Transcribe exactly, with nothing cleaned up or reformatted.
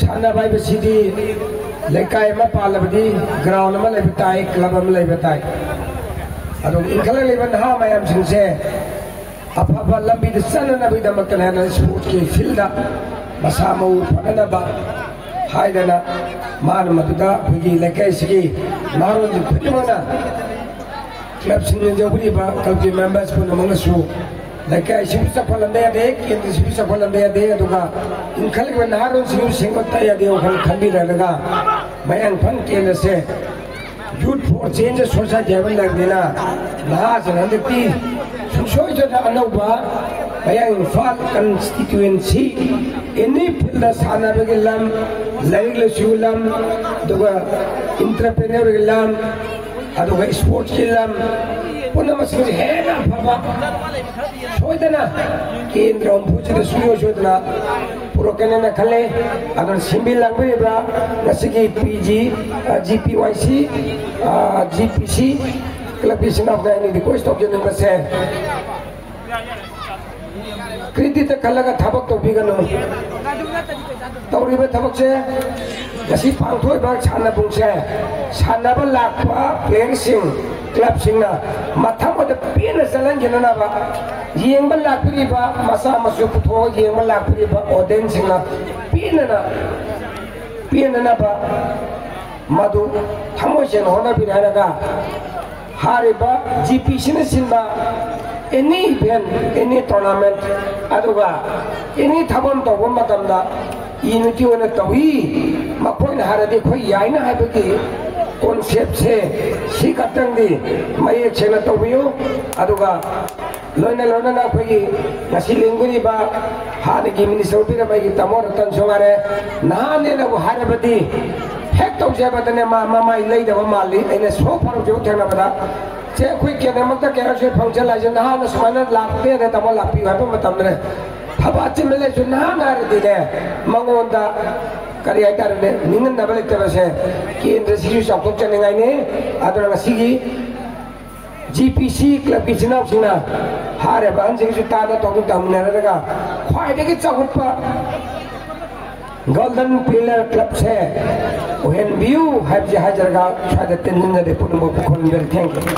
ꯁꯥꯟꯅꯕ ꯍꯥꯏꯕꯁꯤꯗꯤ ꯂꯩꯀꯥꯏ ꯑꯃ ꯄꯥꯜꯂꯕꯗꯤ ꯒ꯭ꯔꯥꯎꯟ ꯑꯃ ꯂꯩꯕ ꯇꯥꯏ, ꯀ꯭ꯂꯕ ꯑꯃ ꯂꯩꯕ ꯇꯥꯏ꯫ ꯑꯗꯨꯒ ꯏꯟꯈꯠꯂꯛꯂꯤꯕ ꯅꯍꯥ ꯃꯌꯥꯝꯁꯤꯡꯁꯦ ꯑꯐꯕ ꯂꯝꯕꯤꯗ ꯆꯠꯅꯅꯕꯒꯤꯗꯃꯛꯇꯅꯦ ꯍꯥꯏꯅ ꯁ꯭ꯄꯣꯔꯠꯁꯀꯤ ꯐꯤꯜꯗ ꯃꯁꯥ ꯃꯎ ꯐꯅꯅꯕ ꯍꯥꯏꯗꯅ ꯃꯥꯅ ꯃꯗꯨꯗ ꯑꯩꯈꯣꯏꯒꯤ ꯂꯩꯀꯥꯏꯁꯤꯒꯤ ꯅꯍꯥꯔꯣꯜꯁꯤꯡ ꯈꯨꯗꯤꯡꯃꯛꯅ ꯀ꯭ꯂꯕꯁꯤꯡꯅ ꯌꯥꯎꯕꯤꯔꯤꯕ ꯀ꯭ꯂꯕꯀꯤ ꯃꯦꯝꯕꯔꯁ ꯄꯨꯝꯅꯃꯛꯅꯁꯨ ꯂꯩꯀꯥꯏꯁꯤꯕꯨ ꯆꯥꯎꯈꯠꯍꯟꯕ ꯌꯥꯗꯦ, ꯀꯦꯟꯗ꯭ꯔꯁꯤꯕꯨ ꯆꯥꯎꯈꯠꯍꯟꯕ ꯌꯥꯗꯦ, ꯑꯗꯨꯒ ꯏꯟꯈꯠꯂꯛꯂꯤꯕ ꯅꯍꯥꯔꯣꯜꯁꯤꯡꯕꯨ ꯁꯦꯝꯒꯠꯇ ꯌꯥꯗꯦ ꯋꯥꯈꯜ ꯈꯟꯕꯤꯔꯛꯂꯒ ꯃꯌꯥꯡꯐꯥꯟ ꯀꯦꯟꯗ꯭ꯔꯁꯦ Youth for Change Society ꯍꯥꯏꯕ ꯂꯩꯕꯅꯤꯅ ꯅꯍꯥꯁꯤꯡ ꯍꯟꯗꯛꯇꯤ ꯁꯨꯡꯁꯣꯏ ꯁꯣꯏꯗꯅ ꯑꯅꯧꯕ ꯃꯌꯥꯡ ꯏꯝꯐꯥꯜ ꯀꯟꯁꯇꯤꯇ꯭ꯋꯦꯟꯁꯤ ꯑꯦꯅꯤ ꯐꯤꯜꯗ ꯁꯥꯟꯅꯕꯒꯤ ꯂꯝ, ꯂꯥꯏꯔꯤꯛ ꯂꯥꯏꯁꯨꯒꯤ ꯂꯝ, ꯑꯗꯨꯒ ꯏꯟꯇꯔꯄ꯭ꯔꯦꯅꯔꯒꯤ ꯂꯝ, ꯑꯗꯨꯒ ꯁ꯭ꯄꯣꯔꯠꯁꯀꯤ ꯂꯝ ꯄꯨꯝꯅꯃꯛꯁꯤꯡꯁꯦ ꯍꯦꯟꯅ ꯑꯐꯕ ꯁꯣꯏꯗꯅ ꯀꯦꯟꯗ꯭ꯔ ꯍꯨꯝꯐꯨꯁꯤꯗ ꯁꯨꯡꯁꯣꯏ ꯁꯣꯏꯗꯅ ꯄꯨꯔꯛꯀꯅꯦꯅ ꯈꯜꯂꯦ꯫ ꯑꯗꯨꯅ ꯁꯤꯟꯕꯤ ꯂꯥꯡꯕꯤꯔꯤꯕ ꯉꯁꯤꯒꯤ ꯄꯤ ꯖꯤ, ꯖꯤ ꯄꯤ ꯋꯥꯏ ꯁꯤ, ꯖꯤ ꯄꯤ ꯁꯤ ꯀ꯭ꯂꯕꯀꯤ ꯏꯆꯤꯟ ꯏꯅꯥꯎꯗ ꯑꯩꯅ ꯔꯤꯀ꯭ꯋꯦꯁ ꯇꯧꯖꯅꯤꯡꯕꯁꯦ, ꯀ꯭ꯔꯤꯇꯤꯛꯇ ꯈꯜꯂꯒ ꯊꯕꯛ ꯇꯧꯕꯤꯒꯅꯨ꯫ ꯇꯧꯔꯤꯕ ꯊꯕꯛꯁꯦ, ꯉꯁꯤ ꯄꯥꯡꯊꯣꯛꯏꯕ ꯁꯥꯟꯅꯄꯨꯡꯁꯦ, ꯁꯥꯟꯅꯕ ꯂꯥꯛꯄ ꯄ꯭ꯂꯦꯌꯔꯁꯤꯡ, ꯀ꯭ꯂꯕꯁꯤꯡꯅ ꯃꯊꯪ ꯑꯣꯏꯅ ꯄꯦꯟꯅ ꯆꯠꯍꯟꯈꯤꯅꯅꯕ, ꯌꯦꯡꯕ ꯂꯥꯛꯄꯤꯔꯤꯕ ꯃꯆꯥ ꯃꯁꯨ ꯄꯨꯊꯣꯛꯑꯒ ꯌꯦꯡꯕ ꯂꯥꯛꯄꯤꯔꯤꯕ ꯑꯣꯗꯤꯌꯦꯟꯁꯁꯤꯡꯅ ꯄꯦꯟꯅꯅ, ꯄꯦꯟꯅꯅꯕ ꯃꯗꯨ ꯊꯃꯣꯏ ꯁꯦꯡꯅ ꯍꯣꯠꯅꯕꯤꯔꯦ ꯍꯥꯏꯔꯒ, ꯍꯥꯏꯔꯤꯕ ꯖꯤ ꯄꯤ ꯁꯤꯅ ꯁꯤꯟꯕ ꯑꯦꯅꯤ ꯏꯚꯦꯟ, ꯑꯦꯅꯤ ꯇꯣꯔꯅꯥꯃꯦꯟ, ꯑꯗꯨꯒ ꯑꯦꯅꯤ ꯊꯕꯛ ꯑꯃ ꯇꯧꯕ ꯃꯇꯝꯗ ꯌꯨꯅꯤꯇꯤ ꯑꯣꯏꯅ ꯇꯧꯏ꯫ ꯃꯈꯣꯏꯅ ꯍꯥꯏꯔꯗꯤ ꯑꯩꯈꯣꯏ ꯌꯥꯏꯅ ꯍꯥꯏꯕꯒꯤ ꯀꯣꯟꯁꯦꯞꯁꯦ ꯁꯤ ꯈꯛꯇꯪꯗꯤ ꯃꯌꯦꯛ ꯁꯦꯡꯅ ꯇꯧꯕꯤꯌꯨ꯫ ꯑꯗꯨꯒ ꯂꯣꯏꯅ ꯂꯣꯏꯅꯅ ꯑꯩꯈꯣꯏꯒꯤ ꯉꯁꯤ ꯂꯦꯡꯕꯤꯔꯤꯕ ꯍꯥꯟꯅꯒꯤ ꯃꯤꯅꯤꯁꯇꯔ ꯑꯣꯏꯕꯤꯔꯝꯕ ꯑꯩꯒꯤ ꯇꯥꯃꯣ ꯔꯇꯟꯁꯨ ꯉꯥꯏꯔꯦ, ꯅꯍꯥꯅꯦꯅꯕꯨ ꯍꯥꯏꯔꯕꯗꯤ ꯍꯦꯛ ꯇꯧꯖꯕꯗꯅꯦ ꯃꯥ ꯃꯃꯥꯏ ꯂꯩꯗꯕ ꯃꯥꯜꯂꯤ꯫ ꯑꯩꯅ ꯁꯣ ꯐꯥꯔꯨꯛꯁꯤꯕꯨ ꯊꯦꯡꯅꯕꯗ, "ꯁꯦ, ꯑꯩꯈꯣꯏ ꯀꯦꯟꯗ꯭ꯔꯃꯛꯇ ꯀꯩꯅꯣꯁꯦ ꯐꯪꯁꯟ ꯍꯥꯏꯁꯦ ꯅꯍꯥꯅ ꯁꯨꯃꯥꯏꯅ ꯂꯥꯛꯄ ꯌꯥꯗꯦ, ꯇꯥꯃꯣ ꯂꯥꯛꯄꯤꯌꯨ" ꯍꯥꯏꯕ ꯃꯇꯝꯗꯅꯦ, ꯊꯕꯛ ꯑꯆꯤꯟꯕ ꯂꯩꯔꯁꯨ ꯅꯍꯥꯅ ꯍꯥꯏꯔꯗꯤꯅꯦ ꯃꯉꯣꯟꯗ ꯀꯔꯤ ꯍꯥꯏꯇꯥꯔꯦꯅꯦ, ꯅꯤꯡꯍꯟꯅꯕ ꯂꯩꯇꯕꯁꯦ꯫ ꯀꯦꯟꯗ꯭ꯔꯁꯤꯁꯨ ꯆꯥꯎꯊꯣꯛꯆꯅꯤꯡꯉꯥꯏꯅꯤ꯫ ꯑꯗꯨꯅ ꯉꯁꯤꯒꯤ ꯖꯤ ꯄꯤ ꯁꯤ ꯀ꯭ꯂꯕꯀꯤ ꯏꯆꯤꯟ ꯏꯅꯥꯎꯁꯤꯡꯅ ꯍꯥꯏꯔꯤꯕ ꯑꯍꯟꯁꯤꯡꯁꯨ ꯇꯥꯅ ꯇꯧꯗꯨꯅ ꯇꯧꯃꯤꯟꯅꯔꯒ ꯈ꯭ꯋꯥꯏꯗꯒꯤ ꯆꯥꯎꯈꯠꯄ ꯒꯣꯜꯗꯟ ꯄꯤꯂꯔ ꯀ꯭ꯂꯕꯁꯦ ꯑꯣꯏꯍꯟꯕꯤꯌꯨ ꯍꯥꯏꯕꯁꯦ ꯍꯥꯏꯖꯔꯒ ꯁ꯭ꯋꯥꯏꯗ ꯇꯤꯟꯖꯤꯟꯖꯔꯦ꯫ ꯄꯨꯝꯅꯃꯛꯄꯨ ꯈꯨꯔꯨꯝꯖꯔꯤ꯫ Thank you꯫